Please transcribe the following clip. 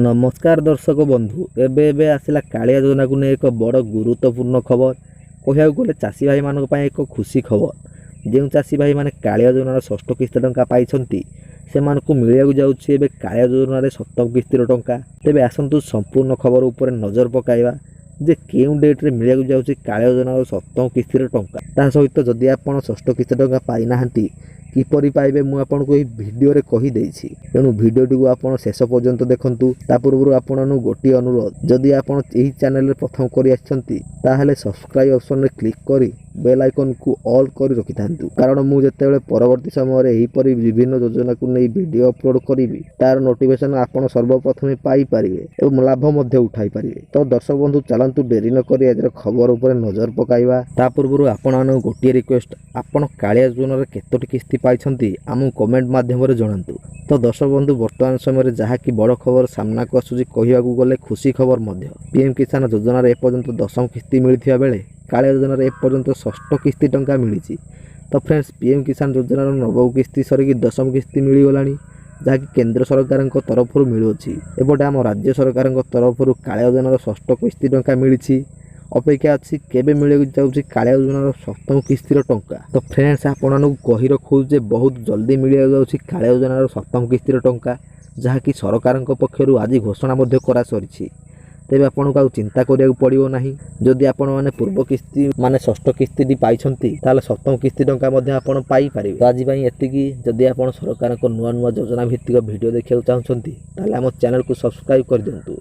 ନମସ୍କାର ଦର୍ଶକ ବନ୍ଧୁ, ଏବେ ଏବେ ଆସିଲା କାଳିଆ ଯୋଜନାକୁ ନେଇ ଏକ ବଡ଼ ଗୁରୁତ୍ୱପୂର୍ଣ୍ଣ ଖବର। କହିବାକୁ ଗଲେ ଚାଷୀ ଭାଇମାନଙ୍କ ପାଇଁ ଏକ ଖୁସି ଖବର। ଯେଉଁ ଚାଷୀ ଭାଇମାନେ କାଳିଆ ଯୋଜନାର ଷଷ୍ଠ କିସ୍ତି ଟଙ୍କା ପାଇଛନ୍ତି, ସେମାନଙ୍କୁ ମିଳିବାକୁ ଯାଉଛି ଏବେ କାଳିଆ ଯୋଜନାରେ ସପ୍ତମ କିସ୍ତିର ଟଙ୍କା। ତେବେ ଆସନ୍ତୁ ସମ୍ପୂର୍ଣ୍ଣ ଖବର ଉପରେ ନଜର ପକାଇବା ଯେ କେଉଁ ଡେଟ୍ରେ ମିଳିବାକୁ ଯାଉଛି କାଳିଆ ଯୋଜନାର ସପ୍ତମ କିସ୍ତିର ଟଙ୍କା। ତା ସହିତ ଯଦି ଆପଣ ଷଷ୍ଠ କିସ୍ତି ଟଙ୍କା ପାଇନାହାନ୍ତି, କିପରି ପାଇବେ, ମୁଁ ଆପଣଙ୍କୁ ଏହି ଭିଡ଼ିଓରେ କହିଦେଇଛି। ତେଣୁ ଭିଡ଼ିଓଟିକୁ ଆପଣ ଶେଷ ପର୍ଯ୍ୟନ୍ତ ଦେଖନ୍ତୁ। ତା ପୂର୍ବରୁ ଆପଣଙ୍କୁ ଗୋଟିଏ ଅନୁରୋଧ, ଯଦି ଆପଣ ଏହି ଚ୍ୟାନେଲରେ ପ୍ରଥମ କରି ଆସିଛନ୍ତି, ତାହେଲେ ସବସ୍କ୍ରାଇବ୍ ଅପସନରେ କ୍ଲିକ୍ କରି ବେଲ୍ ଆଇକନ୍କୁ ଅଲ୍ କରି ରଖିଥାନ୍ତୁ, କାରଣ ମୁଁ ଯେତେବେଳେ ପରବର୍ତ୍ତୀ ସମୟରେ ଏହିପରି ବିଭିନ୍ନ ଯୋଜନାକୁ ନେଇ ଭିଡ଼ିଓ ଅପଲୋଡ଼ କରିବି, ତାର ନୋଟିଫିକେସନ୍ ଆପଣ ସର୍ବପ୍ରଥମେ ପାଇପାରିବେ ଏବଂ ଲାଭ ମଧ୍ୟ ଉଠାଇ ପାରିବେ। ତ ଦର୍ଶକ ବନ୍ଧୁ, ଚାଲନ୍ତୁ ଡେରି ନକରି ଆଜିର ଖବର ଉପରେ ନଜର ପକାଇବା। ତା ପୂର୍ବରୁ ଆପଣମାନଙ୍କୁ ଗୋଟିଏ ରିକ୍ୱେଷ୍ଟ, ଆପଣ କାଳିଆ ଯୋଜନାରେ କେତୋଟି କିସ୍ତି ପାଇଛନ୍ତି, ଆମକୁ କମେଣ୍ଟ ମାଧ୍ୟମରେ ଜଣାନ୍ତୁ। ତ ଦର୍ଶକ ବନ୍ଧୁ, ବର୍ତ୍ତମାନ ସମୟରେ ଯାହାକି ବଡ଼ ଖବର ସାମ୍ନାକୁ ଆସୁଛି, କହିବାକୁ ଗଲେ ଖୁସି ଖବର ମଧ୍ୟ, ପିଏମ୍ କିଷାନ ଯୋଜନାରେ ଏପର୍ଯ୍ୟନ୍ତ ଦଶମ କିସ୍ତି ମିଳିଥିବା ବେଳେ କାଳିଆ ଯୋଜନାରେ ଏପର୍ଯ୍ୟନ୍ତ ଷଷ୍ଠ କିସ୍ତି ଟଙ୍କା ମିଳିଛି। ତ ଫ୍ରେଣ୍ଡସ୍, ପିଏମ୍ କିଷାନ ଯୋଜନାର ନବମ କିସ୍ତି ସରିକି ଦଶମ କିସ୍ତି ମିଳିଗଲାଣି, ଯାହାକି କେନ୍ଦ୍ର ସରକାରଙ୍କ ତରଫରୁ ମିଳୁଅଛି। ଏପଟେ ଆମ ରାଜ୍ୟ ସରକାରଙ୍କ ତରଫରୁ କାଳିଆ ଯୋଜନାର ଷଷ୍ଠ କିସ୍ତି ଟଙ୍କା ମିଳିଛି। ଅପେକ୍ଷା ଅଛି କେବେ ମିଳିବାକୁ ଯାଉଛି କାଳିଆ ଯୋଜନାର ସପ୍ତମ କିସ୍ତିର ଟଙ୍କା। ତ ଫ୍ରେଣ୍ଡସ୍, ଆପଣମାନଙ୍କୁ କହି ରଖୁ ଯେ ବହୁତ ଜଲ୍ଦି ମିଳିବାକୁ ଯାଉଛି କାଳିଆ ଯୋଜନାର ସପ୍ତମ କିସ୍ତିର ଟଙ୍କା, ଯାହାକି ସରକାରଙ୍କ ପକ୍ଷରୁ ଆଜି ଘୋଷଣା ମଧ୍ୟ କରାସରିଛି। ତେବେ ଆପଣଙ୍କୁ ଆଉ ଚିନ୍ତା କରିବାକୁ ପଡ଼ିବ ନାହିଁ। ଯଦି ଆପଣମାନେ ପୂର୍ବ କିସ୍ତି ମାନେ ଷଷ୍ଠ କିସ୍ତିଟି ପାଇଛନ୍ତି, ତାହେଲେ ସପ୍ତମ କିସ୍ତି ଟଙ୍କା ମଧ୍ୟ ଆପଣ ପାଇପାରିବେ। ତ ଆଜି ପାଇଁ ଏତିକି। ଯଦି ଆପଣ ସରକାରଙ୍କ ନୂଆ ନୂଆ ଯୋଜନା ଭିତ୍ତିକ ଭିଡ଼ିଓ ଦେଖିବାକୁ ଚାହୁଁଛନ୍ତି, ତାହେଲେ ଆମ ଚ୍ୟାନେଲକୁ ସବସ୍କ୍ରାଇବ୍ କରିଦିଅନ୍ତୁ।